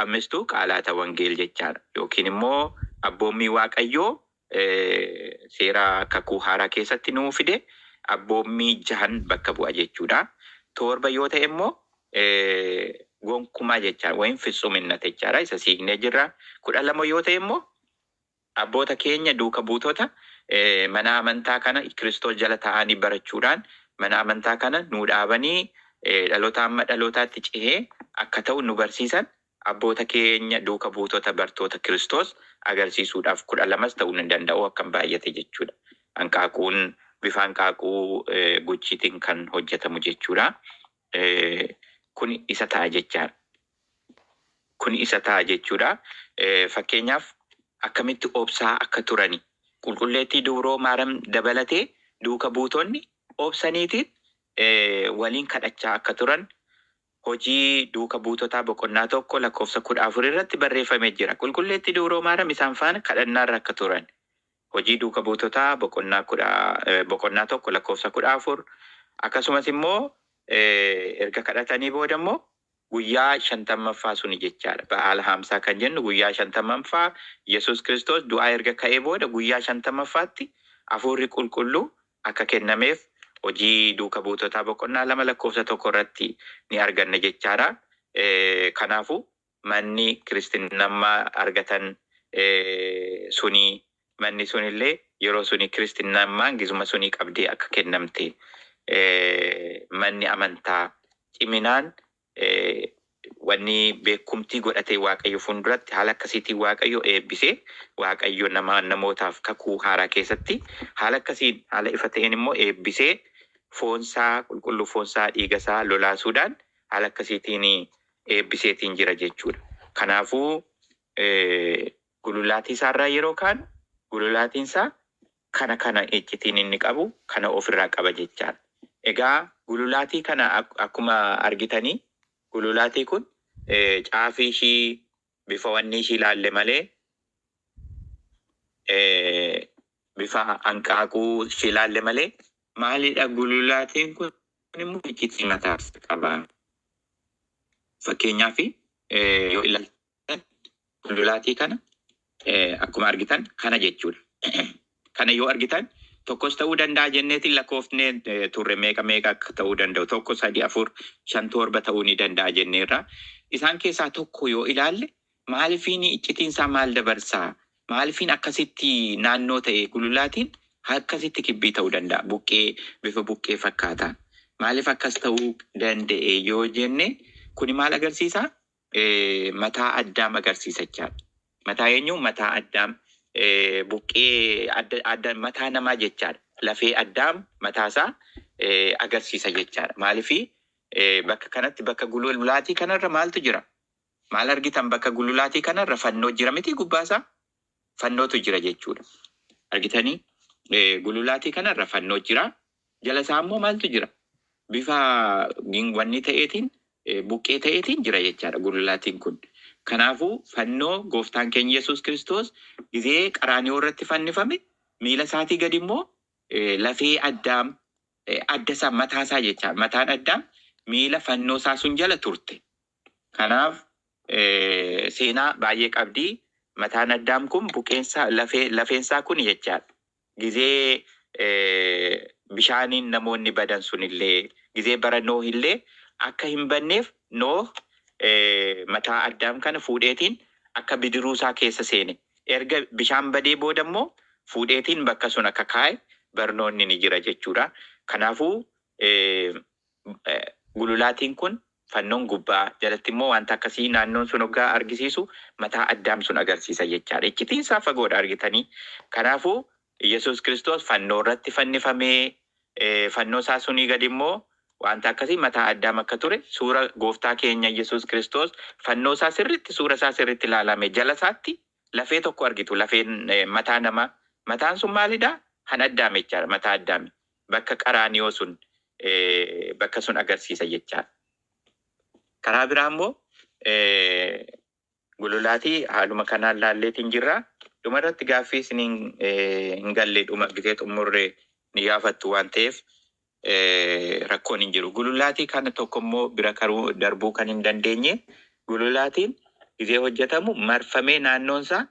Ammistu qaalaata wangeel jechaadha. Yookiin immoo abboommii Waaqayyoo seera kakuu haaraa keessatti nuu fide abboommii jahan bakka bu'a jechuudha. 7 yoo ta'e immoo gonkumaa jechaadha. Wayin fitsuminna jechaadha. Isa siiqnee jirra. 12 yoo ta'e immoo abboota keenya duuka buutota mana amantaa kana Kiristoos jala taa'anii barachuudhaan mana amantaa kana nuu dhaabanii dhaloota amma dhalootaatti cehee akka ta'u nu barsiisan abboota keenya duuka buutota bartoota Kiristoos agarsiisuudhaaf 12s ta'uu ni danda'u akkam baay'ate jechuudha. Hanqaaquun bifa hanqaaquu guchiitiin kan hojjetamu jechuudha. Kun isa ta'a jechaadha. Kun isa ta'a jechuudha. Fakkeenyaaf akkamitti obsaa akka turani qulqulleettii dubroo Maaram dabalatee duuka buutonni obsaniitiin waliin kadhachaa akka turan hojii duuka buutotaa boqonnaa 1 lakkoofsa 14 irratti barreeffamee jira. Qulqulleettii dubroo Maaram isaan faana kadhannaarra akka turan hojii duuka buutotaa boqonnaa kudha boqonnaa 1 lakkoofsa 14 akkasumas immoo erga kadhatanii booda immoo guyyaa 50ffaa suni jechaadha. Ba'aal Haamsaa kan jennu guyyaa 50ffaa Yesuus Kiristoos du'aa erga ka'ee booda guyyaa 50ffaatti hafuurri qulqulluu akka kennameef hojii duuka buutotaa boqonnaa 2 lakkoofsa 1 irratti ni arganna jechaadha. Kanaafuu manni kiristinnammaa argatan suni manni sunillee yeroo suni kiristinnammaan gizuma sunii qabdee akka kennamte manni amantaa ciminaan wanni beekumtii godhatee Waaqayyo fuulduratti haala akkasiitiin Waaqayyo eebbisee Waaqayyo nama namootaaf kakuu haaraa keessatti haala akkasiin haala ifa ta'een immoo eebbisee foonsaa qulqulluu foonsaa dhiigasaa lolaasuudhaan haala akkasiitiin eebbiseetiin jira jechuudha. Kanaafuu gululaatii isaarraa yeroo kaanu gululaatiin isaa kana kana iccitiin inni qabu kana ofirraa qaba jechaadha. Egaa gululaatii kana akkuma argitanii gululaatii kun caafii ishii bifa wanni ishii ilaalle malee bifa hanqaaquu ishii ilaalle malee maalidha gululaatiin kun immoo iccitii mataa qaba. Fakkeenyaaf yoo ilaaltan gululaatii kana akkuma argitan kana jechuudha. Kana yoo argitan tokkos ta'uu danda'a jenneetiin lakkoofnee turre meeqa meeqa akka ta'uu danda'u 1 3 4 5 7 ta'uu ni danda'a jenneerra. Isaan keessaa tokko yoo ilaalle maalifiin iccitiin isaa maal dabarsaa? Maalifiin akkasitti naannoo ta'e gululaatiin akkasitti kibbii ta'uu danda'a? Buqqee bifa buqqee fakkaata. Maaliif akkas ta'uu danda'e yoo jenne kuni maal agarsiisa? Mataa Addaam agarsiisa jechaadha. Mataa eenyu? Mataa Addaam buqqee adda adda mataa namaa jechaadha. Lafee Addaam mataa isaa agarsiisa jechaadha. Maaliifii bakka kanatti bakka gululaatii kanarra maaltu jira? Maal argitan bakka gululaatii kanarra fannoo jira miti gubbaasaa? Fannootu jira jechuudha. Argitanii gululaatii kanarra fannoo jira. Jala isaa immoo maaltu jira? Bifa wanni ta'eetiin buqqee ta'eetiin jira jechaadha gululaatiin kun. Kanaafuu fannoo gooftaan keenya Yesuus Kiristoos gizee qaraanioo irratti fannifame miila isaatii gadi immoo lafee Addaam adda isaa mataa isaa jechaadha. Mataan Addaam miila fannoo isaa sun jala turte. Kanaaf seenaa baay'ee qabdi. Mataan Addaam kun buqqeensaa lafee lafeensaa kun jechaadha. Gizee bishaaniin namoonni badan sunillee gizee bara Nooh illee akka hin badneef Nooh mataa Addaam kana fuudheetiin akka bidiruu isaa keessa seene. Erga bishaan badee booda immoo fuudheetiin bakka sun akka kaa'e barnoonni ni jira jechuudha. Kanaafuu gululaatiin kun fannoon gubbaa jalatti immoo wanta akkasii naannoon sun hoggaa argisiisu mataa Addaam sun agarsiisa jechaadha. Iccitiin isaa fagoodha argitanii. Kanaafuu Yesuus Kiristoos fannoo irratti fannifamee fannoo isaa sunii gadi immoo wanta akkasii mataa Addaam akka ture suura gooftaa keenya Yesuus Kiristoos fannoo isaa sirriitti suura isaa sirriitti ilaalame jala isaatti lafee tokko argitu lafeen mataa namaa mataan sun maalidha? Han Addaam jechaadha mataa Addaami. Bakka qaraaniyoo sun bakka sun agarsiisa jechaadha. Karaa biraa immoo gululaatii haaluma kanaan laalleetiin jirra. Dhuma irratti gaaffii isiniin hin galle dhuma gizee xumurre ni gaafattu waan ta'eef rakkoon hin jiru. Gululaatii kana tokko immoo bira karuu darbuu kan hin dandeenye gululaatiin Gizee hojjetamu marfamee naannoonsaa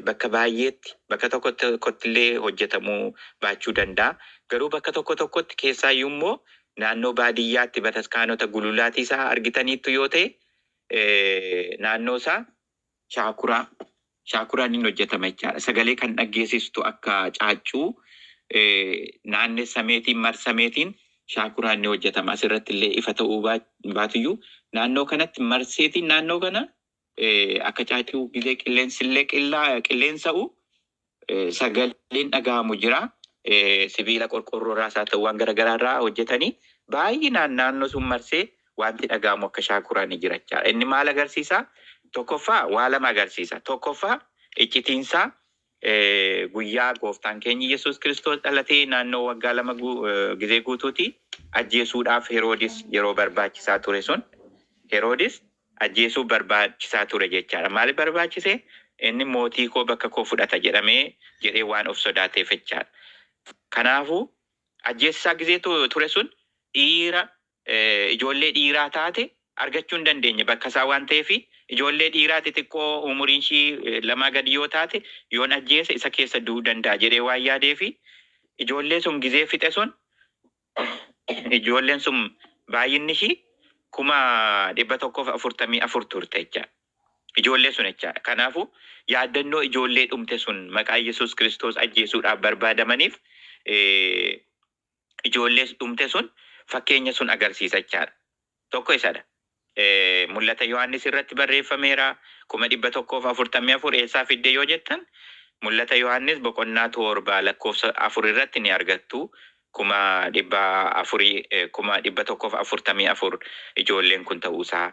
bakka baay'eetti, bakka tokko tokkottillee hojjetamuu baachuu danda'a. Garuu bakka tokko tokkotti, keessaayyuu immoo naannoo baadiyyaatti, bataskaanota gululaatii isaa argitaniittu yoo ta'e, naannoo isaa shaakuraan inni hojjetama jechaadha. Sagalee kan dhaggeessistu akka caaccuu naannessameetiin marsameetiin shaakuraan ni hojjetama. Asirratti illee ifa ta'uu baatuyyuu, naannoo kanatti marseetiin naannoo kana akka caaccuu gizee qilleensi illee qilleensa'u sagaleen dhaga'amu jira. Sibiila qorqorroo irraas haa ta'u waan garaagaraa irraa hojjetanii baay'inaan naannoo sun marsee wanti dhaga'amu akka shaakuraa ni jira jechaadha. Inni maal agarsiisa? Tokkoffaa waa lama agarsiisa. Tokkoffaa iccitiinsaa guyyaa gooftaan keenya Yesuus Kiristoos dhalatee naannoo waggaa 2 gizee guutuuti ajjeesuudhaaf Heroodis yeroo barbaachisaa ture sun, Heroodis ajjeesuu barbaachisaa ture jechaadha. Maaliif barbaachise? Inni mootii koo bakka koo fudhata jedhamee jedhee waan of sodaateef jechaadha. Kanaafuu ajjeesisaa gizee ture sun dhiira ijoollee dhiiraa taate argachuu hin dandeenye bakka isaa waan ta'eef, ijoollee dhiiraa xixiqqoo umuriin ishii 2 gadi yoo taate yoon ajjeese isa keessa du'uu danda'a jedhee waan yaadeefi, ijoollee sun gizee fixe sun, ijoolleen sun baay'inni ishii 144,000 turte jechaadha. Ijoollee sun jechaadha. Kanaafuu yaaddannoo ijoollee dhumte sun maqaa Yesuus Kiristoos ajjeesuudhaaf barbaadamaniif ijoollee dhumte sun fakkeenya sun agarsiisa jechaadha. Tokko isadha. Mul'ata Yohaannis irratti barreeffameera. 144,000 eessaa fidde yoo jettan, Mul'ata Yohaannis boqonnaa 7 lakkoofsa 4 irratti ni argattu. 400,000, 144,000 ijoolleen kun ta'uusaa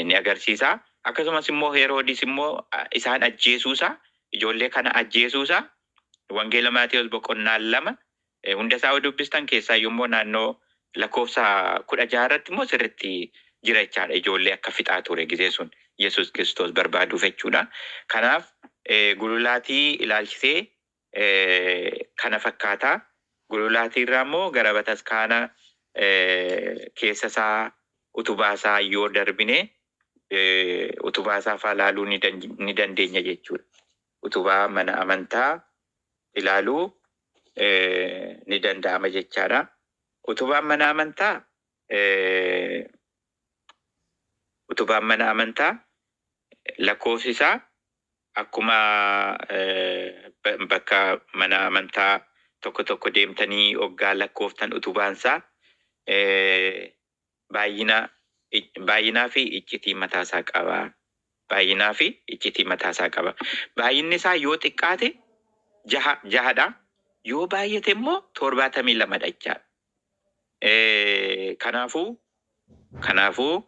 ni agarsiisa. Akkasumas immoo Heroodis immoo isaan ajjeesuusaa, ijoollee kana ajjeesuusaa, Wangeela Maatewos boqonnaa 2 hunda isaa yoo dubbistan, keessaayyuu immoo naannoo lakkoofsa 16 irratti immoo sirriitti jira jechaadha. Ijoollee akka fixaa ture gizee sun Yesuus Kiristoos barbaaduuf jechuudha. Kanaaf gululaatii ilaalchisee kana fakkaata. Gululaatii irraa immoo gara bataskaana keessa isaa, utubaa isaa yoo darbine, utubaa isaa faa ilaaluu ni dandeenya jechuudha. Utubaa mana amantaa ilaaluu ni danda'ama jechaadha. Utubaan mana amantaa lakkoofsi isaa akkuma bakka mana amantaa tokko tokko deemtanii hoggaa lakkooftan, utubaansaa baay'ina baay'inaa fi iccitii mataasaa qaba. Baay'inaa fi iccitii mataasaa qaba. Baay'inni isaa yoo xiqqaate jaha jahadha. Yoo baay'ate immoo 72dha jechaadha. Kanaafuu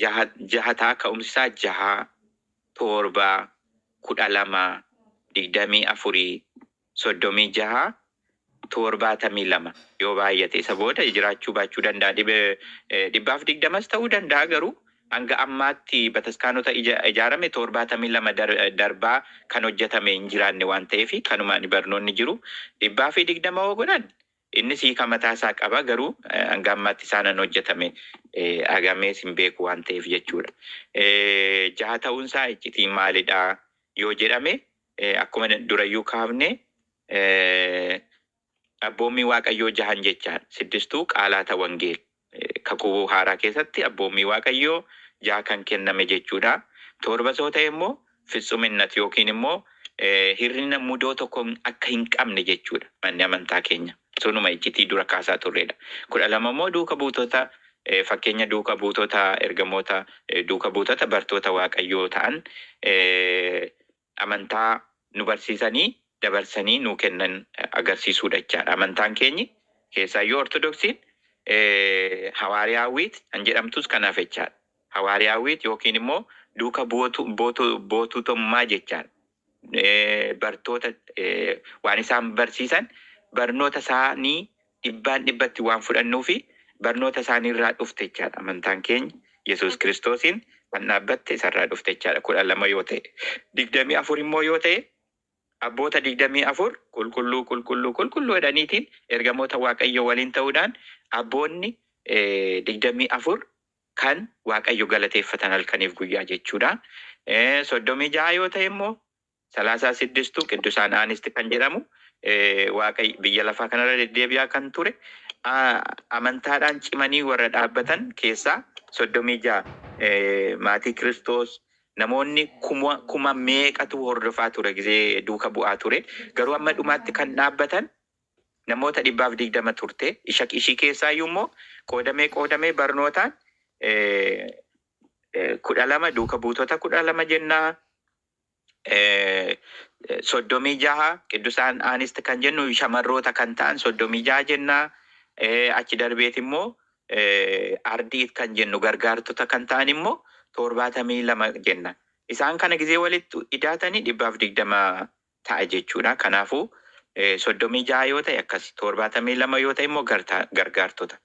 jaha jahataa, ka'umsi isaa jaha, 7, 12, 24, 36, 72 yoo baay'ate. Isa booda jiraachuu baachuu danda'a. 120s ta'uu danda'a, garuu hanga ammaatti bataskaanota ijaarame 72 darbaa kan hojjetame hin jiraanne waan ta'eef, kanumaan barnoonni jiru. 120 yoo godhan innis hiika mataa isaa qaba, garuu hanga ammaatti isaanan hojjetame agamees hin beeku waan ta'eef jechuudha. Jaha ta'uunsaa iccitiin maalidha yoo jedhame, akkuma durayyuu kaafne, abboommii Waaqayyoo jahan jechaadha. Siddistuu qaalaata wangeel. Kakuu haaraa keessatti abboommii Waaqayyoo jaha kan kenname jechuudha. Torba soo ta'e immoo fitsuminnat yookiin immoo hir'ina mudoo tokko akka hin qabne jechuudha manni amantaa keenya. Sunuma iccitii dura kaasaa turredha. 12 immoo duuka buutota, fakkeenya duuka buutota ergamoota, duuka buutota bartoota Waaqayyoo ta'an, amantaa nu barsiisanii dabarsanii nu kennan agarsiisuudha jechaadha. Amantaan keenyi keessaayyuu Ortodoksiin hawaariyaawwiit kan jedhamtus kanaaf jechaadha. Hawaariyaawwiit yookiin immoo duuka buututummaa jechaadha. Bartoota waan isaan barsiisan, barnoota isaanii dhibbaan dhibbatti waan fudhannuu fi barnoota isaanii irraa dhufte jechaadha. Amantaan keenya Yesuus Kiristoosiin kan dhaabbatte isarraa dhufte jechaadha. 12 yoo ta'e. 24 immoo yoo ta'e, abboota 24 qulqulluu, qulqulluu, qulqulluu jedhaniitiin ergamoota Waaqayyoo waliin ta'uudhaan abboonni 24 kan Waaqayyo galateeffatan halkaniif guyyaa jechuudha. 36 yoo ta'e immoo 36 Qiddusaan Aanisti kan jedhamu Waaqayyo biyya lafaa kanarra deddeebi'aa kan ture amantaadhaan cimanii warra dhaabbatan keessaa 36 maatii Kiristoos namoonni kuma meeqatu hordofaa ture gizee duuka bu'aa ture, garuu amma dhumaatti kan dhaabbatan namoota 120 turte. Ishii keessaayyuu immoo qoodamee qoodamee barnootaan 12 duuka buutota 12 jennaa, 36 Qiddusaan Aanisti kan jennu shamarroota kan ta'an 36 jennaa, achi darbeet immoo ardiit kan jennu gargaartota kan ta'an immoo 72 jenna. Isaan kana gizee walitti idaatanii 120 ta'a jechuudha. Kanaafuu 36 yoo ta'e akkas, 72 yoo ta'e immoo gargaartota.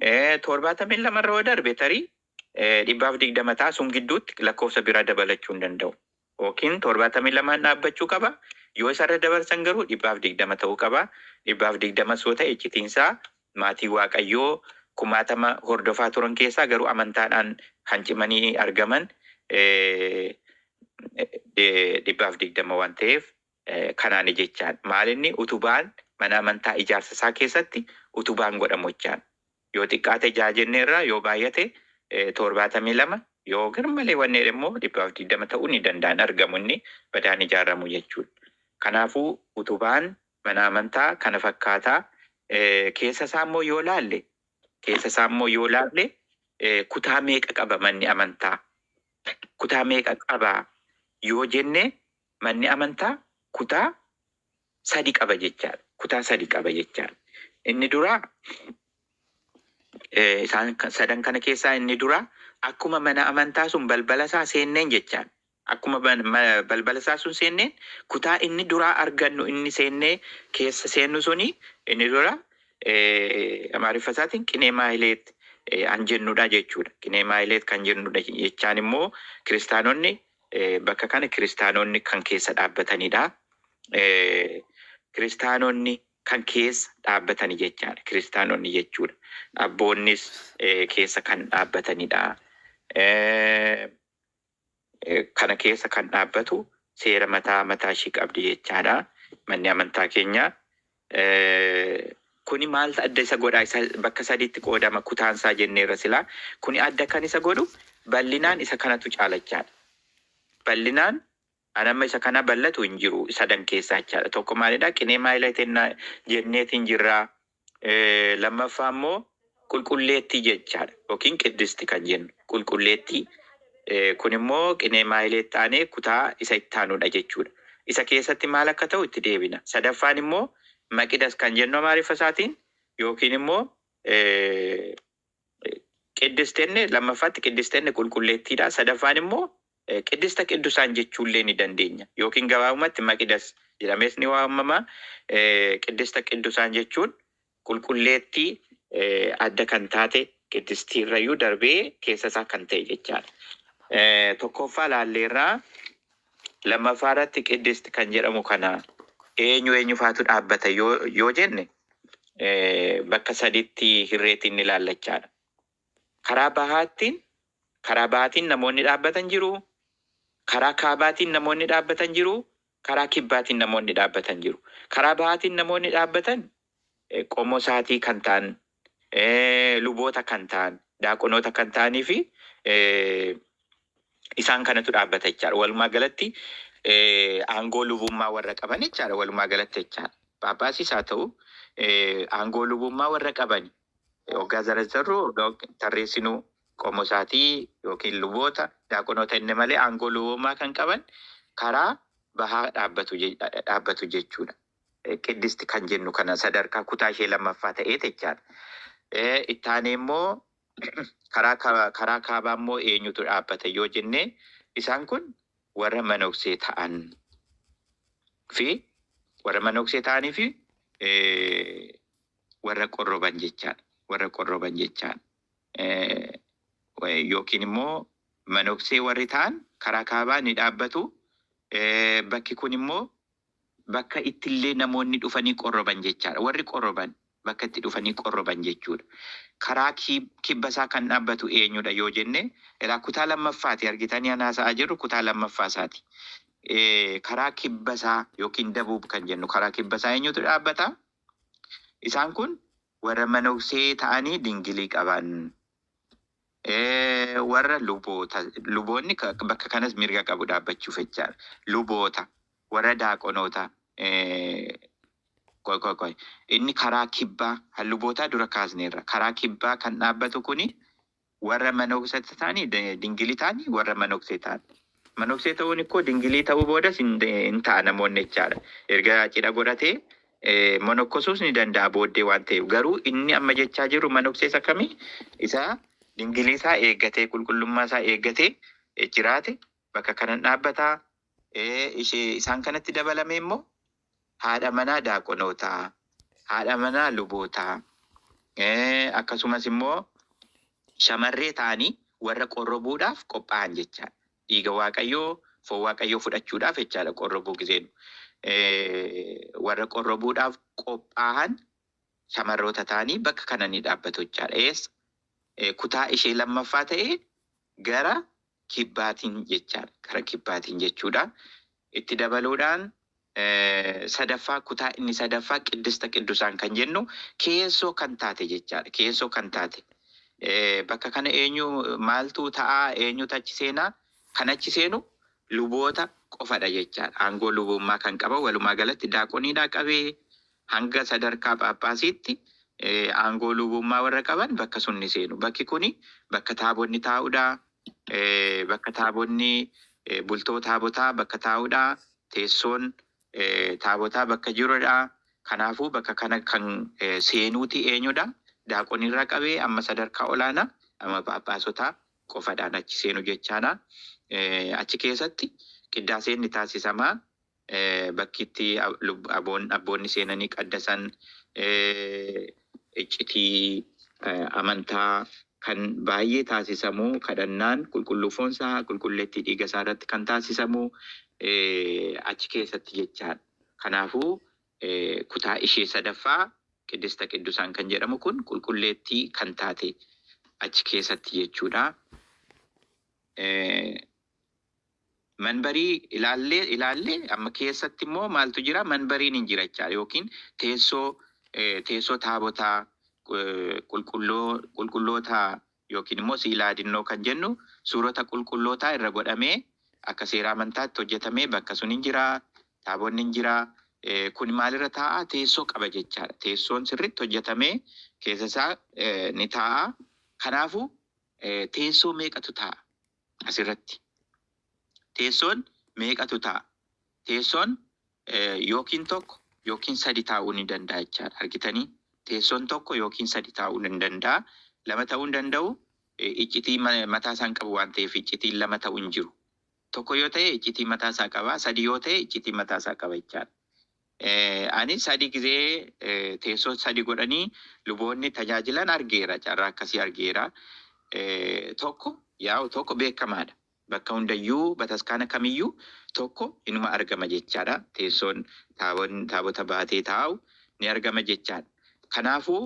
72 irra yoo darbe tarii 120 ta'a, sun gidduutti lakkoofsa biraa dabalachuu hin danda'u. Yookiin 72n dhaabbachuu qaba. Yoo isarra dabarsan garuu 120 ta'uu qaba. 120 yoo ta'e iccitiinsaa maatii Waaqayyoo kumaatama hordofaa turan keessaa garuu amantaadhaan kan cimanii argaman 120 waan ta'eef kanaan jechaan. Maalinni utubaan mana amantaa ijaarsa isaa keessatti utubaan godhamu jechaan. Yoo xiqqaate 6 jenneerra, yoo baay'ate 72, yoo garmalee wanneen immoo 120 ta'uu ni danda'an argamu inni badaan ijaaramu jechuudha. Kanaafuu utubaan mana amantaa kana fakkaataa. Keessa isaa immoo yoo laalle, keessa isaa immoo yoo laalle, kutaa meeqa qaba manni amantaa? Kutaa meeqa qaba yoo jenne, manni amantaa kutaa sadi qaba jechaadha. Kutaa sadi qaba jechaadha. Inni duraa, isaan sadan kana keessaa inni duraa, akkuma mana amantaa sun balbala isaa seenneen jechaadha. Akkuma balbala isaa sun seenneen kutaa inni duraa argannu, inni seennee keessa seennu suni, inni dura Amaariffa isaatiin Qinee Maahileet an jennudha jechuudha. Qinee Maahileet kan jennudha jechaan immoo kiristaanonni bakka kana kiristaanonni kan keessa dhaabbatanidha. Kiristaanonni kan keessa dhaabbatani jechaadha. Kiristaanonni jechuudha. Abboonnis keessa kan dhaabbatanidha. Kana keessa kan dhaabbatu seera mataa mataa ishii qabdi jechaadha. Manni amantaa keenya. Kuni maal adda isa godha? Isa bakka sadiitti qoodama kutaansaa jenneerra silaa. Kuni adda kan isa godhu bal'inaan isa kanatu caalachaadha. Bal'inaan anamma isa kana bal'atu hin jiru sadan keessaa jechaadha. Tokko maalidha? Qinee Maahileet jenneetiin jirraa. Lammaffaa immoo qulqulleettii jechaadha. Yookiin qiddisti kan jennu qulqulleettii. Kun immoo Qinee Maahileet taanee kutaa isa itti aanudha jechuudha. Isa keessatti maal akka ta'u itti deebina. Sadaffaan immoo Maqidas kan jennu Amaariffa isaatiin yookiin immoo qiddistenne, lammaffaatti qiddistenne qulqulleettiidha. Sadaffaan immoo Qiddista Qiddusaan jechuullee ni dandeenya. Yookiin gabaabumatti Maqidas jedhamees ni waamama. Qiddista Qiddusaan jechuun qulqulleettii adda kan taate, qiddistiirrayyuu darbee keessa isaa kan ta'e jechaadha. Tokkoffaa laalleerraa, lammaffaa irratti qiddist kan jedhamu kana eenyu eenyu faatu dhaabbata yoo jenne, bakka saditti hirreetiin ni laallachaadha. Karaa bahaatiin namoonni dhaabbatan jiru. Karaa kaabaatiin namoonni dhaabbatan jiru. Karaa kibbaatiin namoonni dhaabbatan jiru. Karaa bahaatiin namoonni dhaabbatan qomosaatii kan ta'an, luboota kan ta'an, daaqonoota kan ta'anii fi isaan kanatu dhaabbata jechaadha. Walumaa galatti aangoo lubummaa warra qaban jechaadha. Walumaa galatti jechaadha. Phaaphaasiis haa ta'u aangoo lubummaa warra qaban waggaa zarazarru, waggaa tarreessinuu, qomosaatii yookiin luboota, daaqonoota inni malee aangoo lubummaa kan qaban karaa bahaa dhaabbatu jechuudha. Qiddisti kan jennu kana sadarkaa kutaa ishee lammaffaa ta'ee jechaadha. Ittaanee immoo karaa kaabaa immoo eenyutu dhaabbata yoo jenne, isaan kun warra manoksee ta'an fi warra manoksee ta'anii fi warra qorroban jechaadha. Warra qorroban jechaadha. Yookiin immoo manoksee warri ta'an karaa kaabaa ni dhaabbatu. Bakki kun immoo bakka ittillee namoonni dhufanii qorroban jechaadha. Warri qorroban Bakka itti dhufanii qorroban jechuudha. Karaa kibba isaa kan dhaabbatu eenyudha yoo jenne, ilaa kutaa lammaffaati argitanii an haasa'aa jirru kutaa lammaffaa isaati. Karaa kibba isaa yookiin dabuub kan jennu karaa kibba isaa eenyutu dhaabbata? Isaan kun warra manoksee ta'anii dingilii qaban. Warra luboota, luboonni bakka kanas mirga qabu dhaabbachuuf jechaadha. Luboota, warra daaqonoota, qoy qoy qoy. Inni karaa kibbaa, kan lubootaa dura kaasneerra. Karaa kibbaa kan dhaabbatu kuni warra manoksee ta'anii dingilii ta'anii warra manoksee ta'an. Manoksee ta'uun ikkoo dingilii ta'uu boodas hin ta'a namoonni jechaadha. Erga cidha godhatee monokkosuus ni danda'a booddee waan ta'eef. Garuu inni amma jechaa jiru manoksee isa kamii? Isa dingilii isaa eeggatee qulqullummaa isaa eeggatee jiraate bakka kanan dhaabbataa. Ishee isaan kanatti dabalame immoo haadha manaa daaqonootaa, haadha manaa lubootaa, akkasumas immoo shamarree ta'anii warra qorrobuudhaaf qophaa'an jechaadha. Dhiiga Waaqayyoo, foon Waaqayyoo fudhachuudhaaf jechaadha qorrobuu gizeenu. Warra qorrobuudhaaf qophaa'an shamarroota ta'anii bakka kana ni dhaabbatu jechaadha. Eessa? Kutaa ishee lammaffaa ta'ee gara kibbaatiin jechaadha. Gara kibbaatiin jechuudha. Itti dabaluudhaan sadaffaa, kutaa inni sadaffaa Qiddista Qiddusaan kan jennu keessoo kan taate jechaadha. Keessoo kan taate. Bakka kana eenyu maaltu ta'aa, eenyutu achi seenaa? Kan achi seenu luboota qofadha jechaadha. Aangoo lubummaa kan qaban walumaa galatti daaqoniidhaa qabee hanga sadarkaa phaaphaasiitti aangoo lubummaa warra qaban bakka sun ni seenu. Bakki kuni bakka taabonni taa'uudha. Bakka taabonni bultoo taabotaa bakka taa'uudha. Teessoon taabotaa bakka jirudha. Kanaafuu bakka kana kan seenuuti eenyudha? Daaqonirraa qabee amma sadarkaa olaanaa amma phaaphaasotaa qofadhaan achi seenu jechaadha. Achi keessatti qiddaaseen ni taasisamaa. Bakki itti abboonni seenanii qaddasan, iccitii amantaa kan baay'ee taasisamu, kadhannaan qulqulluu foonsaa qulqulleettii dhiiga isaa irratti kan taasisamu achi keessatti jechaadha. Kanaafuu kutaa ishee sadaffaa Qiddista Qiddusaan kan jedhamu kun qulqulleettii kan taate achi keessatti jechuudha. Manbarii ilaallee ilaallee amma keessatti immoo maaltu jira? Manbariin hin jira jechaadha. Yookiin teessoo taabotaa qulqulloota yookiin immoo siilaadinnoo kan jennu suurota qulqullootaa irra godhamee akka seera amantaatti hojjetamee bakka sun hin jira. Taabonni hin jira. Kun maalirra taa'a? Teessoo qaba jechaadha. Teessoon sirriitti hojjetamee keessa isaa ni taa'a. Kanaafuu teessoo meeqatu taa'a asirratti? Teessoon meeqatu taa'a? Teessoon yookiin tokko yookiin sadi taa'uu ni danda'a jechaadha. Argitanii? Teessoon tokko yookiin sadi taa'uu ni danda'a. Lama ta'uu hin danda'u. Iccitii mataa isaa hin qabu waan ta'eef iccitiin lama ta'uu hin jiru. Tokko yoo ta'e iccitii mataa isaa qaba. Sadi yoo ta'e iccitii mataa isaa qaba jechaadha. Ani sadi gizee teessoo sadi godhanii luboonni tajaajilan argeera. Carraa akkasii argeera. Tokko yaa'u tokko beekamaadha. Bakka hundayyuu bataskaana kamiyyuu tokko inuma argama jechaadha. Teessoon taabota baatee taa'u ni argama jechaadha. Kanaafuu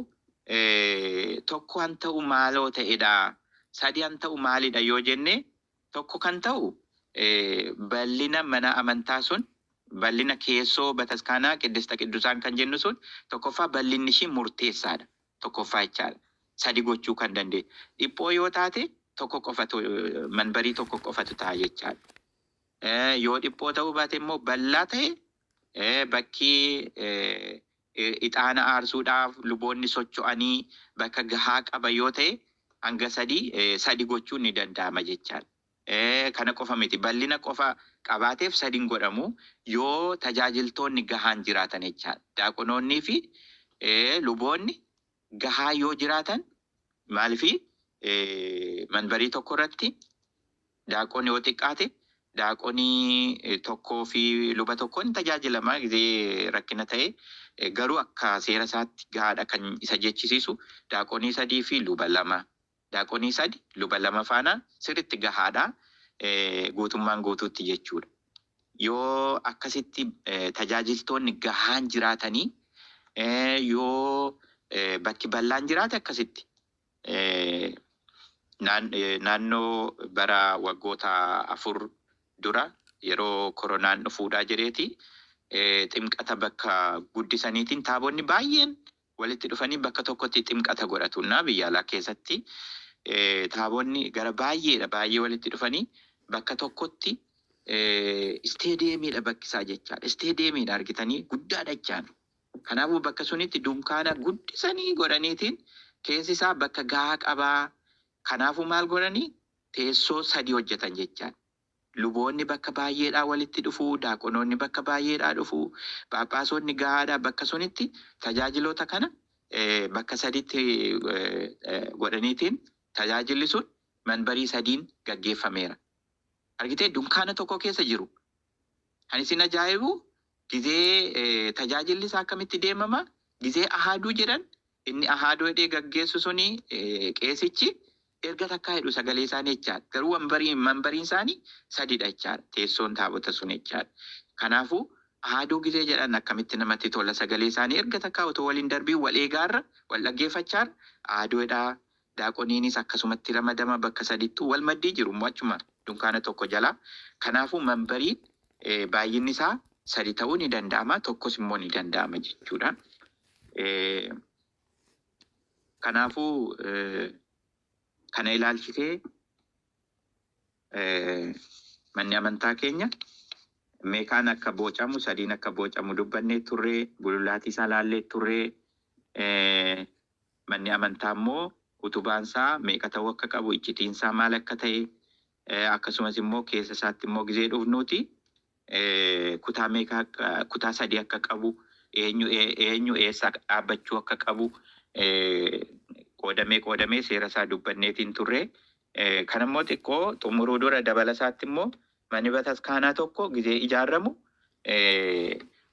tokko kan ta'u maaloo ta'edha? Sadi kan ta'u maalidha yoo jenne, tokko kan ta'u bal'ina mana amantaa sun, bal'ina keessoo bataskaanaa Qiddista Qiddusaan kan jennu sun, tokkoffaa bal'inni ishii murteessaadha. Tokkoffaa jechaadha. Sadi gochuu kan dandeenyu. Dhiphoo yoo taate tokko qofatu, manbarii tokko qofatu ta'a jechaadha. Yoo dhiphoo ta'uu baate immoo bal'aa ta'e, bakki ixaana aarsuudhaaf luboonni socho'anii bakka gahaa qaba yoo ta'e hanga sadi gochuun ni danda'ama jechaadha. Kana qofa miti, bal'ina qofa qabaateef sadi hin godhamu yoo tajaajiltoonni gahaan jiraatan jechaadha. Daaqonoonnii fi luboonni gahaa yoo jiraatan, maalifi manbarii tokko irratti daaqoon yoo xiqqaate daaqonii tokkoo fi luba tokkoon tajaajilama gizee rakkina ta'e, garuu akka seera isaatti gahaadha kan isa jechisiisu daaqonii sadii fi luba lama. Daaqonii sadi luba lama faana sirriitti gahaadha guutummaan guutuutti jechuudha. Yoo akkasitti tajaajiltoonni gahaan jiraatanii, yoo Bakki bal'aan jiraate akkasitti. Naannoo bara waggoota 4 dura yeroo koronaan dhufuudhaa jedheeti ximqata bakka guddisaniitiin taabonni baay'een walitti dhufanii bakka tokkotti ximqata godhatu na biyya alaa keessatti taabonni gara baay'eedha baay'ee walitti dhufanii bakka tokkotti isteediyeemiidha bakki isaa jechaadha. Isteediyeemiidha argitanii guddaadha jechaadha. Kanaafuu bakka sunitti dunkaana guddisanii godhaniitiin keessi isaa bakka gahaa qabaa. Kanaafuu maal godhanii teessoo 3 hojjetan jechaadha. Luboonni bakka baay'eedhaa walitti dhufuu, daaqonoonni bakka baay'eedhaa dhufuu, phaaphaasonni gahaadha bakka sunitti tajaajiloota kana bakka 3tti godhaniitiin tajaajilli sun manbarii 3n gaggeeffameera. Argitee dunkaana tokko keessa jiru. Kan isin ajaa'ibu gizee tajaajilli isaa akkamitti deemama? Gizee ahaaduu jedhan inni ahaaduu jedhee gaggeessu suni qeesichi erga takkaa jedhu sagalee isaanii jechaadha. Garuu manbariin isaanii 3dha jechaadha. Teessoon taabota sun jechaadha. Kanaafuu ahaaduu gizee jedhan akkamitti namatti tola sagalee isaanii erga takkaa otoo waliin darbii wal eegaarra wal dhaggeeffachaarra ahaaduudhaa. Daaqoniinis akkasumatti ramadama bakka 3ttuu wal maddii jiru immoo achuma dunkaana tokko jala. Kanaafuu manbariin baay'inni isaa 3 ta'uu ni danda'ama tokkos immoo ni danda'ama jechuudha. Kanaafuu kana ilaalchisee manni amantaa keenya meeqaan akka bocamu 3n akka bocamu dubbannee turree bululaatii isaa laallee turree manni amantaa immoo utubaan isaa meeqa ta'uu akka qabu iccitiin isaa maal akka ta'e akkasumas immoo keessa isaatti immoo gizee dhufnuuti kutaa meeqa kutaa 3 akka qabu eenyu eessa dhaabbachuu akka qabu qoodamee seera isaa dubbanneetiin turre. Kan immoo xiqqoo xumuruu dura dabala isaatti immoo manni bataskaanaa tokko gizee ijaaramu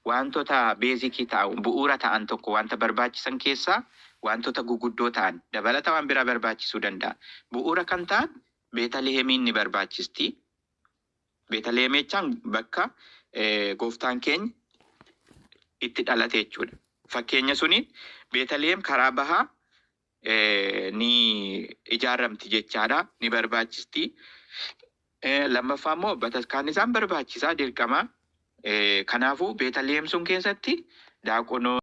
wantoota beezikii ta'an bu'uura ta'an tokko wanta barbaachisan keessaa wantoota guguddoo ta'an dabalata waan biraa barbaachisuu danda'a. Bu'uura kan ta'an Beetaliheemiin ni barbaachisti. Beetaliheem jechaan bakka gooftaan keenya itti dhalate jechuudha. Fakkeenya suniin Beetaliheem karaa bahaa ni ijaaramti jechaadha. Ni barbaachisti. Lammaffaa immoo bataskaanni isaan barbaachisaa dirqama. Kanaafuu Beetaliheem sun keessatti daaqonoo